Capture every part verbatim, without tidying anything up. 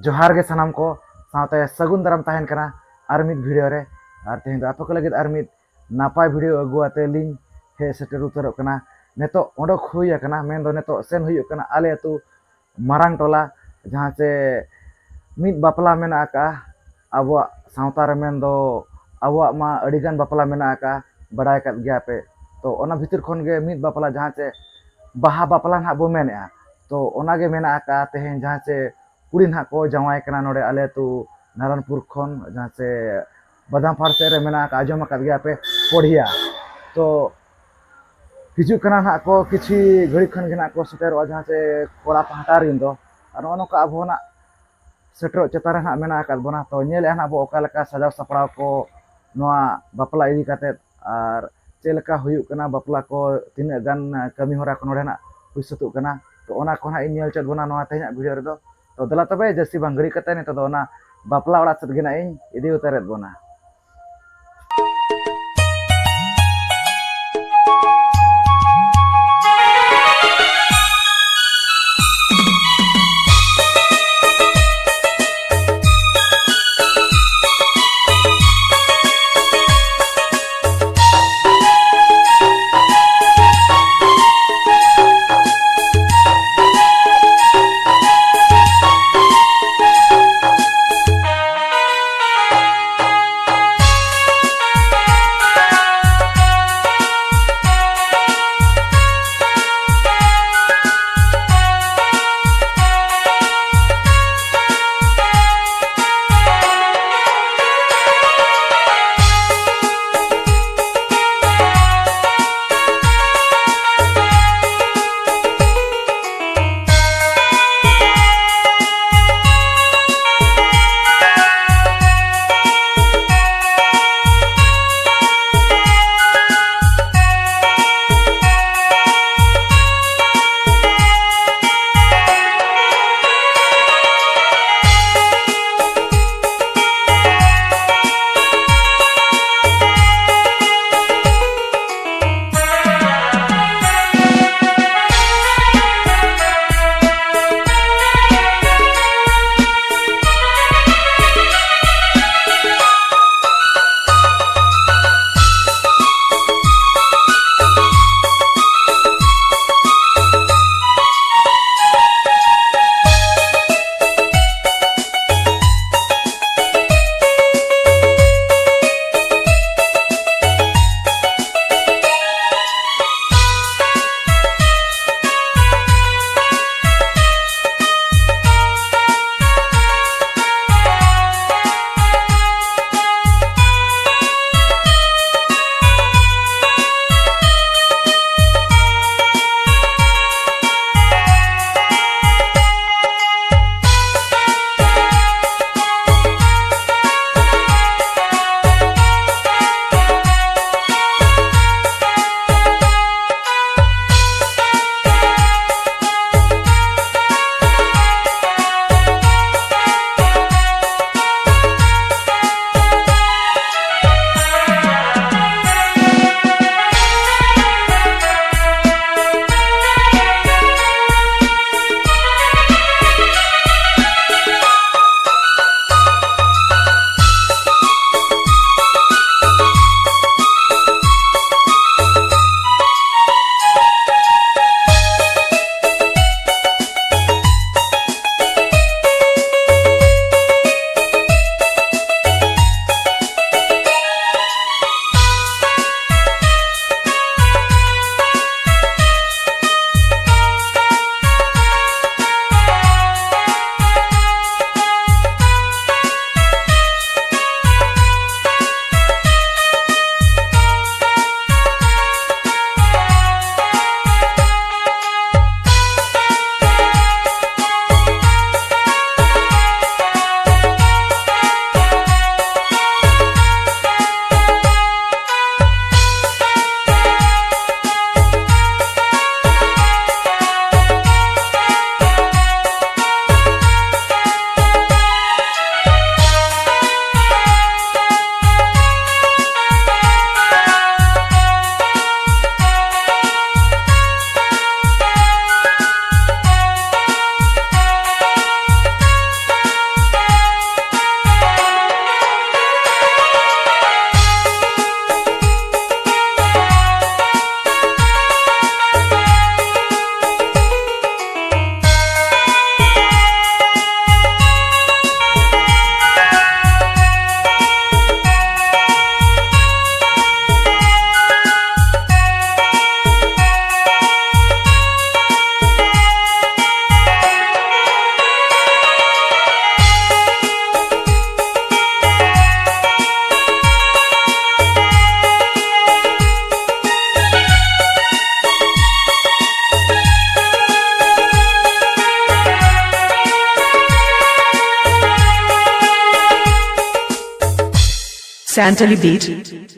ᱡᱚᱦᱟᱨ ᱜᱮ ᱥᱟᱱᱟᱢ ᱠᱚ, ᱥᱟᱶᱛᱮ ᱥᱟᱹᱜᱩᱱ ᱫᱟᱨᱟᱢ ᱛᱟᱦᱮᱱ ᱠᱟᱱᱟ ᱟᱨ ᱢᱤᱫ ᱵᱷᱤᱰᱤᱭᱳ ᱨᱮ᱾ ᱟᱨ ᱛᱮᱦᱮᱧ ᱫᱚ ᱟᱯᱮ ᱠᱚ ᱞᱟᱹᱜᱤᱫ ᱟᱨ ᱢᱤᱫ ᱱᱟᱯᱟᱭ ᱵᱷᱤᱰᱤᱭᱳ ᱟᱹᱜᱩ ᱟᱛᱮ ᱞᱤᱧ ᱦᱮᱡ ᱥᱮᱴᱮᱨ ᱩᱛᱟᱹᱨᱚᱜ ᱠᱟᱱᱟ᱾ ᱱᱤᱛᱚᱜ ᱚᱰᱚᱠ ᱦᱩᱭ ᱟᱠᱟᱱᱟ, ᱢᱮᱱᱫᱚ ᱱᱤᱛᱚᱜ ᱥᱮᱱ ᱦᱩᱭᱩᱜ ᱠᱟᱱᱟ ᱟᱞᱮ ᱟᱹᱛᱩ ᱢᱟᱨᱟᱝ ᱴᱚᱞᱟ, ᱡᱟᱦᱟᱸ ᱪᱮ ᱢᱤᱫ ᱵᱟᱯᱞᱟ ᱢᱮᱱᱟᱜ ᱟᱠᱟᱫᱼᱟ ᱟᱵᱚᱣᱟᱜ ᱥᱟᱶᱛᱟ ᱨᱮ, ᱢᱮᱱᱫᱚ ᱟᱵᱚᱣᱟᱜ ᱢᱟ ᱟᱹᱰᱤᱜᱟᱱ ᱵᱟᱯᱞᱟ ᱢᱮᱱᱟᱜ ᱟᱠᱟᱫᱼᱟ, ᱵᱟᱰᱟᱭ ᱟᱠᱟᱫ ᱜᱮᱭᱟ ᱯᱮ᱾ ᱛᱚ ᱚᱱᱟ ᱵᱷᱤᱛᱤᱨ ᱠᱷᱚᱱ ᱜᱮ ᱢᱤᱫ ᱵᱟᱯᱞᱟ, ᱡᱟᱦᱟᱸ ᱪᱮ ᱵᱟᱦᱟ ᱵᱟᱯᱞᱟ ᱱᱟᱦᱟᱜ ᱵᱚ ᱢᱮᱱᱮᱫᱼᱟ, ᱛᱚ ᱚᱱᱟᱜᱮ ᱢᱮᱱᱟᱜ ᱟᱠᱟᱫᱼᱟ ᱛᱮᱦᱮᱧ, ᱡᱟᱦᱟᱸ ᱪᱮ ᱠᱩᱲᱤ ᱱᱟᱦᱟᱜ ᱠᱚ ᱡᱟᱶᱟᱭ ᱠᱟᱱᱟ ᱱᱚᱰᱮ ᱟᱞᱮ ᱟᱹᱛᱩ ᱱᱟᱨᱟᱱᱯᱩᱨ ᱠᱷᱚᱱ, ᱡᱟᱦᱟᱸ ᱪᱮ ᱵᱟᱫᱟᱢ ᱯᱟᱦᱟᱲ ᱥᱮᱫ ᱨᱮ ᱢᱮᱱᱟᱜ ᱟᱠᱟᱫ, ᱟᱸᱡᱚᱢ ᱟᱠᱟᱫ ᱜᱮᱭᱟ ᱯᱮ, ᱯᱚᱲᱦᱤᱭᱟ᱾ ᱛᱚ ᱦᱤᱡᱩᱜ ᱠᱟᱱᱟ ᱱᱟᱦᱟᱜ ᱠᱚ ᱠᱤᱪᱷᱩ ᱜᱷᱟᱹᱲᱤᱡ ᱠᱷᱚᱱ ᱜᱮ ᱱᱟᱦᱟᱜ ᱠᱚ ᱥᱮᱴᱮᱨᱚᱜᱼᱟ, ᱡᱟᱦᱟᱸ ᱪᱮ ᱠᱚᱲᱟ ᱯᱟᱦᱴᱟ ᱨᱮᱱ ᱫᱚ᱾ ᱟᱨ ᱱᱚᱜᱼᱚ ᱱᱚᱝᱠᱟ ᱟᱵᱚ ᱱᱟᱜ ᱥᱮᱴᱮᱨᱚᱜ ᱪᱮᱛᱟᱱ ᱨᱮ ᱱᱟᱦᱟᱜ ᱢᱮᱱᱟᱜ ᱟᱠᱟᱫ ᱵᱚᱱᱟ᱾ ᱛᱚ ᱧᱮᱞᱮᱫᱼᱟ ᱱᱟᱦᱟᱜ ᱵᱚ ᱚᱠᱟ ᱞᱮᱠᱟ ᱥᱟᱡᱟᱣ ᱥᱟᱯᱲᱟᱣ ᱠᱚ ᱱᱚᱣᱟ ᱵᱟᱯᱞᱟ ᱤᱫᱤ ᱠᱟᱛᱮᱫ, ᱟᱨ ᱪᱮᱫ ᱞᱮᱠᱟ ᱦᱩᱭᱩᱜ ᱠᱟᱱᱟ ᱵᱟᱯᱞᱟ ᱠᱚ, ᱛᱤᱱᱟᱹᱜ ᱜᱟᱱ ᱠᱟᱹᱢᱤ ᱦᱚᱨᱟ ᱠᱚ ᱱᱚᱰᱮ ᱱᱟᱜ ᱦᱩᱭ ᱥᱟᱹᱛᱚᱜ ᱠᱟᱱᱟ᱾ ᱛᱚ ᱚᱱᱟ ᱠᱚ ᱱᱟᱦᱟᱜ ᱤᱧ ᱧᱮᱞ ᱦᱚᱪᱚᱭᱮᱫ ᱵᱚᱱᱟ ᱱᱚᱣᱟ ᱛᱮᱦᱮᱧᱟᱜ ᱵᱷᱤᱰᱤᱭᱳ ᱨᱮᱫᱚ᱾ ᱛᱚ ᱫᱮᱞᱟ ᱛᱚᱵᱮ ᱡᱟᱹᱥᱛᱤ ᱵᱟᱝ ᱜᱷᱟᱹᱲᱤᱡ ᱠᱟᱛᱮ ᱱᱤᱛᱚᱜ ᱫᱚ ᱚᱱᱟ ᱵᱟᱯᱞᱟ ᱚᱲᱟᱜ ᱥᱮᱫ ᱜᱮ ᱱᱟᱜ ᱤᱧ ᱤᱫᱤ ᱩᱛᱟᱹᱨᱮᱫ ᱵᱚᱱᱟ᱾ Tantally beat.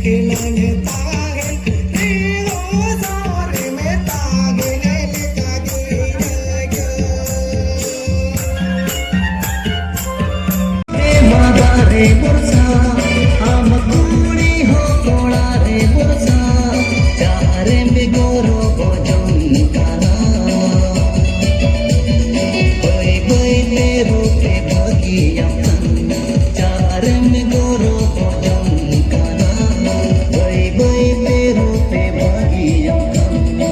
ᱠᱷᱮᱞᱟᱹᱧ ᱛᱟᱦᱮᱱ ᱨᱤᱲᱚ ᱥᱟᱨᱮ ᱢᱮᱛᱟ ᱜᱮᱞᱮ ᱞᱮᱠᱟ ᱜᱮ ᱤᱭᱟᱹ ᱜᱮ᱾ ᱮ ᱵᱟᱵᱟ ᱨᱮ ᱵᱚᱨᱥᱟ, ᱟᱢ ᱠᱩᱲᱤ ᱦᱚᱸ ᱠᱚᱲᱟ ᱨᱮ ᱵᱚᱨᱥᱟ, ᱡᱟᱦᱟᱸ ᱨᱮᱢ ᱜᱚᱨᱚᱵ ᱡᱚᱝ ᱠᱟᱱᱟ᱾ ᱵᱟᱹᱭ ᱵᱟᱹᱭ ᱛᱮ ᱨᱩᱯᱮ ᱵᱟᱹᱜᱤᱭᱟᱢ ᱠᱟᱱᱟ, ᱡᱟᱦᱟᱸ ᱨᱮᱢ ᱜᱚᱨᱚᱵ ᱡᱚᱝ ᱠᱟᱱᱟ᱾ ᱵᱟᱹᱭ ᱵᱟᱹᱭ ᱛᱮ ᱨᱩᱯᱮ ᱵᱟᱹᱜᱤᱭᱟᱢ ᱠᱟᱱᱟ᱾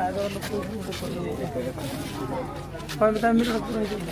ᱟᱫᱚ ᱱᱩᱠᱩ ᱦᱚᱭ ᱢᱮᱛᱟᱭ ᱢᱤᱫ ᱦᱚᱲ ᱯᱩᱨᱟᱹ ᱦᱤᱡᱩᱜ ᱢᱮ᱾